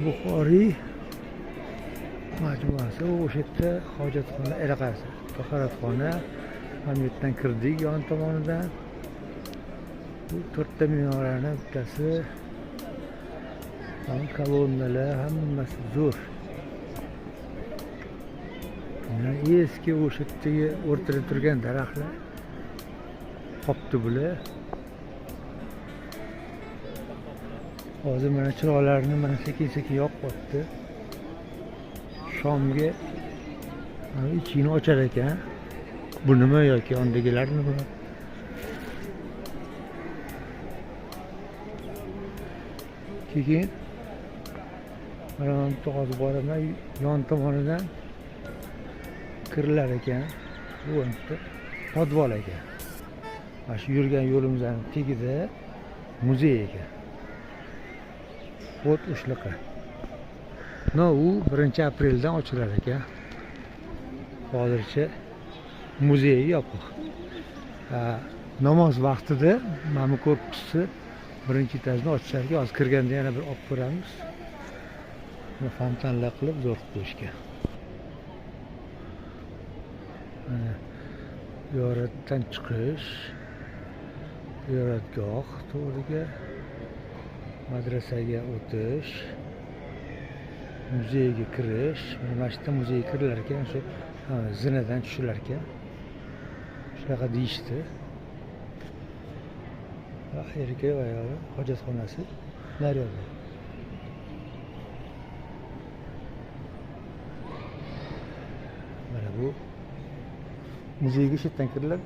Buxoriy majmuasi, o'sha yerda hojatxona, elaqasi, tahoratxona. Mana bu yerdan kirdik yon tomonidan. Bu to'rtta minorani bittasi. Ham kolonnalar hammasi zo'r. Mana eski o'sha yerdagi o'rtada turgan daraxtlar qopti bular. Hozir mana chiroqlarni mana sekin-sekin yoqyapti. Shomga mana ichini ochar ekan. Bu nima yoki yondagilar nima? Keyin mana bu hozir boraman, yon tomonidan kirilar ekan. Bu bitta podvol ekan. Mana shu yurgan yo'limizning tagida muzey ekan. O't o'shliqa. No, u 1-apreldan ochilar ekan. Hozircha muzey yopiq. Namoz vaqtida mana bu korpusni birinchi etajni ochishar ekan. Hozir kirganda yana bir olib ko'ramiz. Mana fontanlar qilib zo'r qilib qo'yishgan. Mana ziyoratdan chiqish, ziyoratgoh to'g'riga, madrasaga o'tish, muzeyga kirish. Mana shu yerda muzeyga kirilar ekan, shu zinadan tushilar ekan. Shunaqa deyishdi. Va erkak va ayol hojatxonasi naryoqda. Mana bu muzeyga shu yerdan kiriladi.